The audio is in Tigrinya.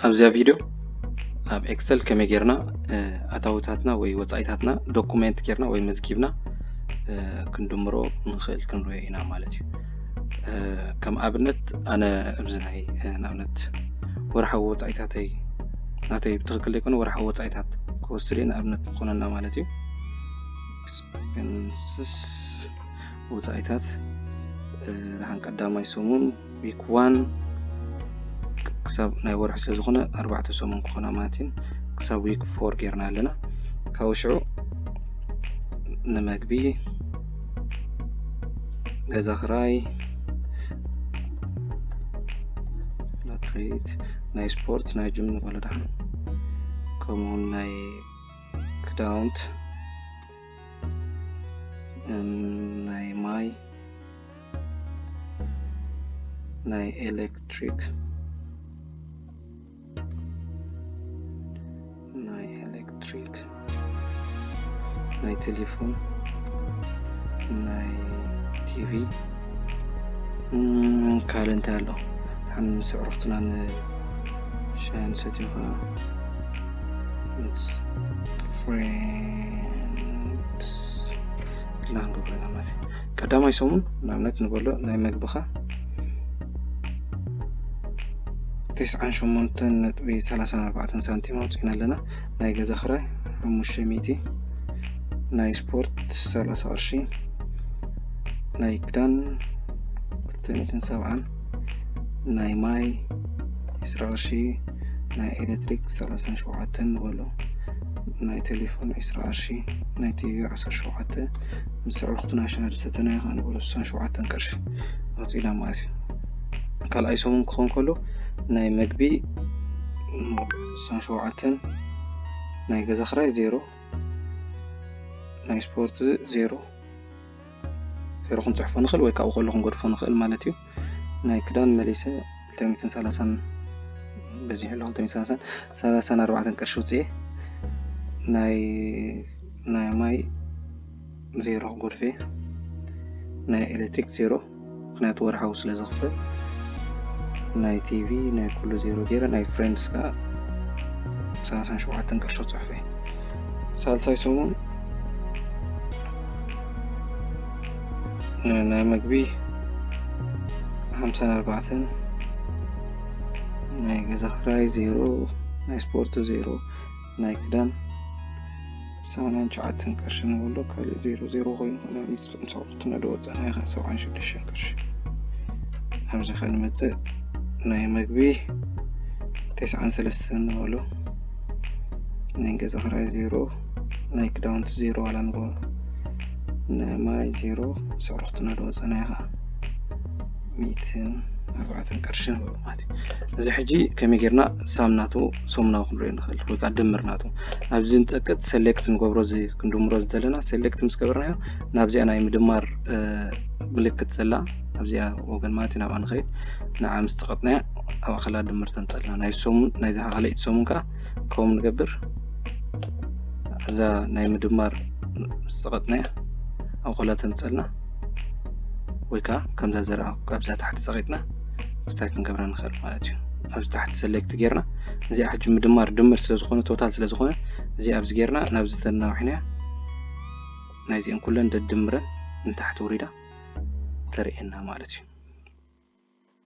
ኣብዚኣ ቪድዮ ኣብ ኤክሰል ከመይ ጌርና ኣታዊታትና ወይ ወፃኢታትና ዶኩሜንት ጌርና ወይ መዝጊብና ክንድምሮ ንኽእል ክንሪኦ ኢና ማለት እዩ። ከም ኣብነት ኣነ ኣብዚ ናይ ንኣብነት ወርሓዊ ወፃኢታተይ ናተይ ብትኽክል ዘይኮነ ወርሓዊ ወፃኢታት ክወስድ እየ ንኣብነት ንኾነና ማለት እዩ። ኤክስፐንስስ ወፃኢታት ደሓን ቀዳማይ ሰሙን ዊክ ዋን ክሳብ ናይ ወርሒ ስለ ዝኾነ ኣርባዕተ ሰሙን ክኾና ማለት እዩ። ክሳብ ዊክ ፎር ጌርና ኣለና። ካብኡ ሽዑ ንመግቢ፣ ገዛ ክራይ፣ ፍላት ሬት፣ ናይ ስፖርት፣ ናይ ጅም ንበሎ ደሓን ከምኡውን ናይ ክዳውንት፣ ናይ ማይ፣ ናይ ኤሌክትሪክ፣ ናይ ኤሌክትሪክ፣ ናይ ቴሌፎን፣ ናይ ቲቪ፣ ካልእ እንታይ ኣሎ? ሓን ምስ ኣዕሩኽትና ንሻሂ ንሰትዮ ከዓ ምስ ፍሬንድስ ኢልና ክንገብሮ ኢና ማለት እዩ። ቀዳማይ ሰሙን ንኣብነት ንበሎ ናይ መግብኻ ተስዓን ሸሞንተን ነጥቢ ሰላሳን ኣርባዕተን ሳንቲም ኣውፂእና ኣለና። ናይ ገዛ ክራይ ሓሙሽተ ሚእቲ፣ ናይ ስፖርት ሰላሳ ቅርሺ፣ ናይ ክዳን ክልተ ሚእትን ሰብዓን፣ ናይ ማይ ዕስራ ቅርሺ፣ ናይ ኤሌክትሪክ ሰላሳን ሸውዓተን ንበሎ፣ ናይ ቴሌፎን ዕስራ ቅርሺ፣ ናይ ቲቪ ዓሰርተ ሸውዓተ፣ ምስ ኣዕሩኽትና ሻሂ ዝሰተናዮ ከዓ ንበሎ ስሳን ሸውዓተን ቅርሺ ኣውፂእና ማለት እዩ። ካልኣይ ሰሙን ክኸውን ከሎ ናይ መግቢ ስሳን ሸውዓተን፣ ናይ ገዛ ክራይ ዜሮ፣ ናይ ስፖርት ዜሮ፣ ዜሮ ክንፅሕፎ ንኽእል ወይ ካብኡ ከሎ ክንገድፎ ንኽእል ማለት እዩ። ናይ ክዳን መሊሰ ክልተ ሚእትን ሰላሳን በዚሑ ኣሎ፣ ክልተ ሚእትን ሰላሳን፣ ሰላሳን ኣርባዕተን ቅርሺ ውፅኤ። ናይ ናይ ማይ ዜሮ ክጎድፌ፣ ናይ ኤሌክትሪክ ዜሮ፣ ምክንያቱ ወርሓዊ ስለ ዝኽፈል፣ ናይ ቲቪ ናይ ኩሉ ዜሮ ገይረ፣ ናይ ፍሬንድስ ከዓ ሰላሳን ሸውዓተን ቅርሺ ጽሕፌ። ሳልሳይ ሰሙን ናይ መግቢ ሓምሳን ኣርባዕተን፣ ናይ ገዛ ክራይ ዜሮ፣ ናይ ስፖርት ዜሮ፣ ናይ ክዳን ሰማንያን ትሽዓተን ቅርሺ ንበሎ፣ ካልእ ዜሮ ዜሮ ኮይኑ፣ ምስ ምስ ኣቑሑት ነዶ ወፃእና ኢኻ ሰብዓን ሽዱሽተን ቅርሺ። ኣብዚ ከ ንመፅእ፣ ናይ መግቢ ተስዓን ሰለስተን ንበሎ፣ ናይ ገዛ ክራይ ዜሮ፣ ናይ ክዳውንቲ ዜሮ ዋላ ንበሎ፣ ናይ ማይ ዜሮ፣ ምስ ኣቑሑት ነዶ ወፃእና ኢኻ ሚእትን ኣርባዕተን ቅርሺ ንበሎ ማለት እዩ። እዚ ሕጂ ከመይ ጌርና ሳም ናቱ ሰሙናዊ ክንሪኦ ንኽእል ወይ ከዓ ድምር ናቱ ኣብዚ ንፀቅጥ ሰሌክት ንገብሮ እዚ ክንድምሮ ዝደለና ሰሌክት ምስ ገበርናዮ ናብዚኣ ናይ ምድማር ምልክት ዘላ ኣብዚኣ ወገን ማለት ናብኣ ንኸይድ ንዓ ምስ ፀቀጥናያ ኣብ ኣኸላ ድምር ተምፀልና ናይ ሰሙን ናይዚ ካልኣይቲ ሰሙን ከዓ ከምኡ ንገብር እዛ ናይ ምድማር ምስ ፀቀጥናያ ኣብ ኣኸላ ተምፀልና ወይ ከዓ ከምዛ ዘርኣ ካብዛ ታሕቲ ፀቂጥና ምስታይ ክንገብራ ንኽእል ማለት እዩ። ኣብዚ ታሕቲ ሰሌክት ጌርና እዚኣ ሕጂ ምድማር ድምር ስለ ዝኾነ ቶታል ስለ ዝኾነ እዚኣ ኣብዚ ጌርና ናብዚ ተናውሒናያ ናይዚአን ኩለን ደድምረን ንታሕቲ ውሪዳ ተርእየና ማለት እዩ።